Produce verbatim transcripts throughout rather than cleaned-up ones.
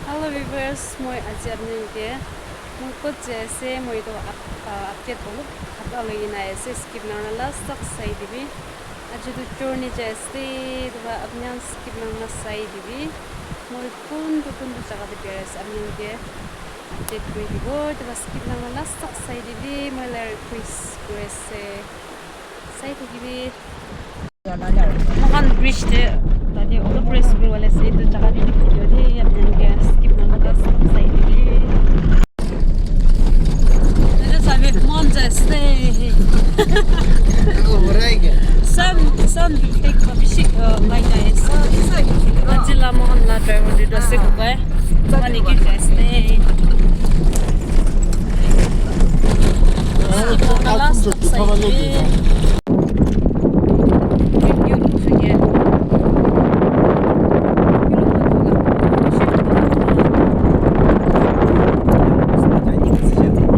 Hello viewers, moi aji apnike mukot jai ase, moi to up-, uh, update olop khata loi kena ase, skip nahoi na last tak sai dibi. Aji to journey jai ase, to apni khan skip nahoi na sai dibi. Moi kuntu kuntu jaga te birai ase, apnike update kuri dibo, to skip nahoi na last tak sai dibi, moi la request kuri ase. Sai thakibi. Moikhan bridge te, tate olop rest kuribole ase, etu jaga te video te, apnike skip nahoi na last tak sai dibi. Etu sabi, moikhan jai ase. Sun, sun reflect pa bishi, uh, light ahi ase. Aji la moikhan la driver tu ase kokai. Mani ki jai ase. Skip nahoi na last tak sai dibi.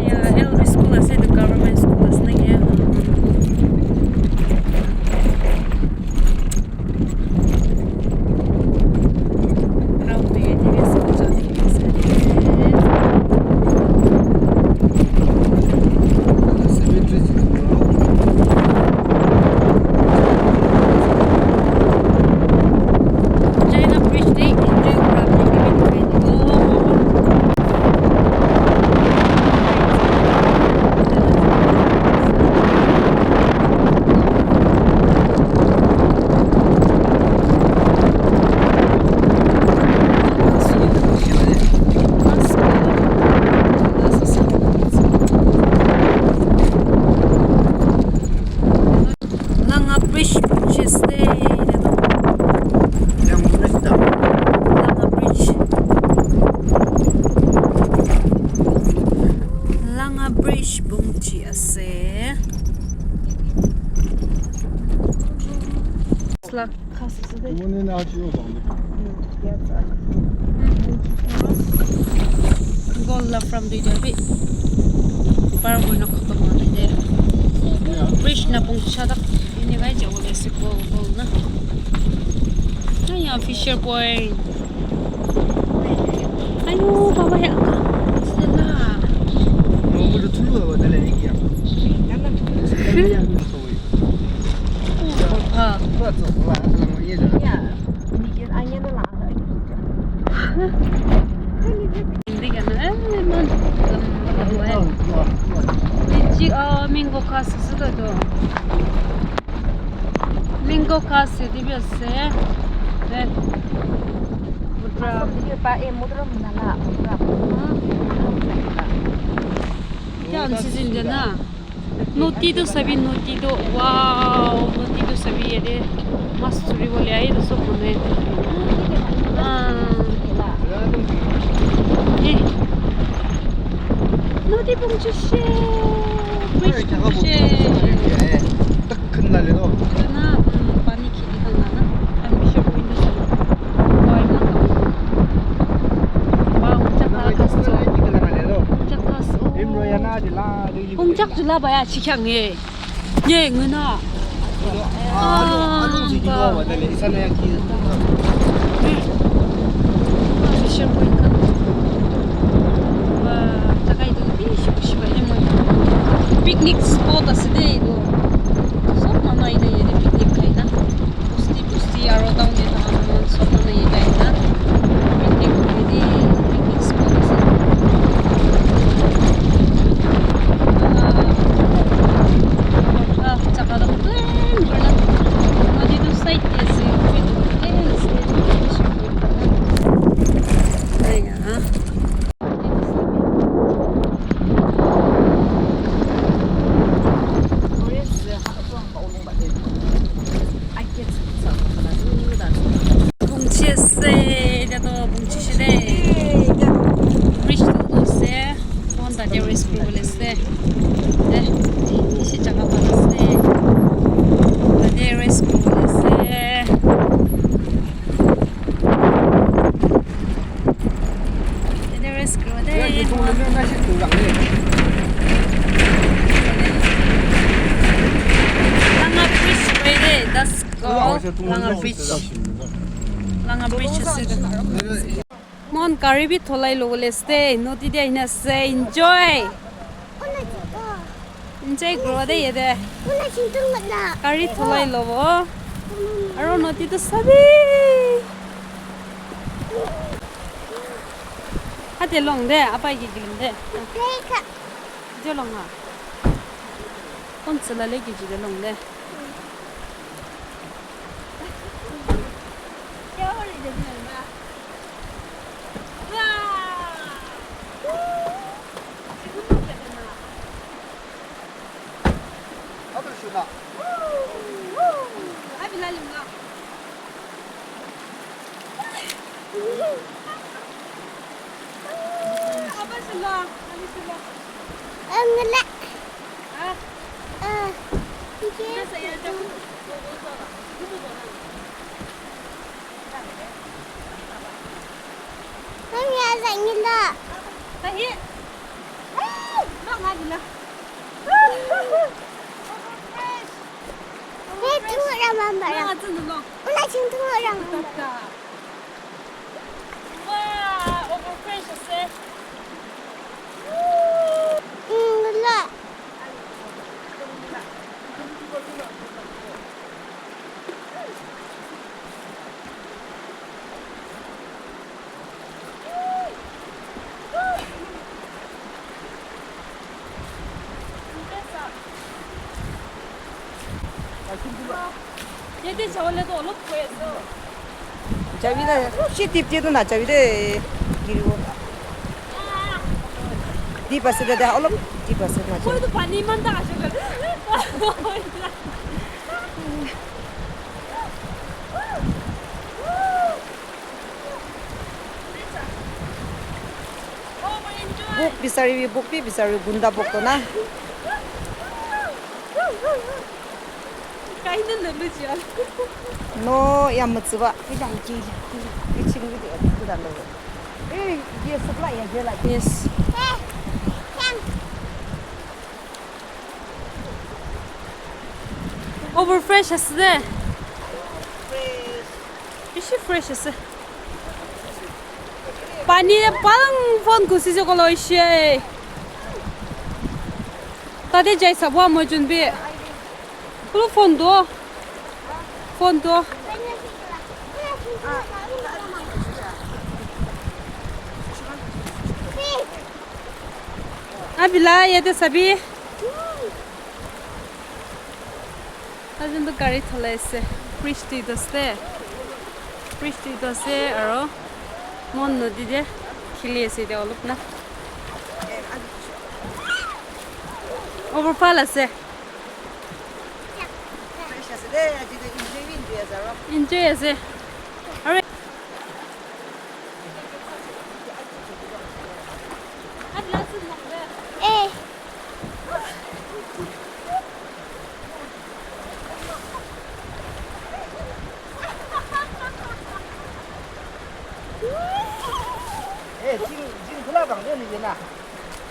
Yeah, L P school ase, the government school ase na, yeah. Langa Bridge bongchi ase. Langa Bridge. Langa Bridge bongchi ase. Sla khas ase de. Gol la from de jabi. Par hoina khatam hoina de. Bridge na bongcha dak. Ini gai jabo le ase gol, gol na. Aya, Fisher Point. Ayo, baba ya. Sila. Lychee, ah, mango kha ase to. Mango kha ase dibi ase. Eh. Mudra. Kya season de na? Nodi to sabi, nodi to. Wow, nodi to sabi yate. Mas dhuribole ahi to sob manu. Ah. Eh. Nodi bongchise. Bridge bongchise. Etu na, um, pani kheti khan la na. I'm sure window. Wow, iman dangor. Wow, pungchak la ghas to. Pungchak ghas, oh. Pungchak ju la baya chikhyang e. Ye, nguna. Ah, ba. Fisher point khan. Ba, takai tu bishi bishi ba, emo. Picnic spot ase de, etu. Sob manu ahi na yate picnic khai na. Bosti bosti aro town te thaka manu khan sob manu yate ahi na picnic kuri de, picnic spot ase. Ah, ah, jaga toh plain kuri na. Nodi toh side te ase, kuri toh plain ase. Aya. Bongchi ase, etiya toh bongchi shide. Bridge toh ase, moikhan tate rest kuribole ase. Eh, bishi jaga bhal ase. Tate rest kuribole ase. Ete rest kuro de. Langa bridge koi de, das ko. Langa bridge. Langa bridge ase de. Mon gari bi tholai lo le ste, nodi de hina se enjoy. Enjoy kuro de ye de. Gari tholai lo bo. Aro nodi to sabi. Hade long de, apa ye gilim de. Jo long ha. Kon sela le gi ji de long de. Mami, azak ngila. Tahi. Bang ngila. Hey, tungo rama bara. Bang azak ngila. Ula ching tungo rama bara. Wow, overfresh ase. Mm, la. Yate jabole toh olop koi ase. Jabi na, shi dip de tu na jabi de. Giribo. Dip ase de, de olop dip ase na jabi. Moi toh pani iman tak ase. Bok bisaribi, bok bi bisaribi, gunda bok toh na. Kaina na luji a. No, ya mütsüba. Ila, ila, ila. Iching ila, ila, ila. Eh, yes, supply ya, jela. Yes. Overfresh ase de. Bishi fresh ase. Pani palang phone kusi je kolo ishe. Tate jai sabo amo junbi. Kolo phone do. Phone do. Abila yate sabi. Azin toh gari tholai ase. Bridge tui toh ase. Bridge tui toh ase aro mon nodi de khili ase de olop na. Overfall ase. Fresh ase de, aji de enjoy bi enjoy ase aro. Enjoy ase. Aro. Eh. Eh, jing, jing bula bang de ni na.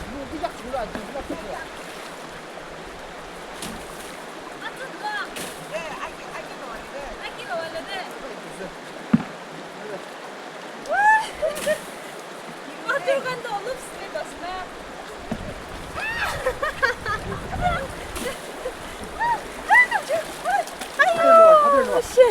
Lu bijak jing la, jing bula bijak.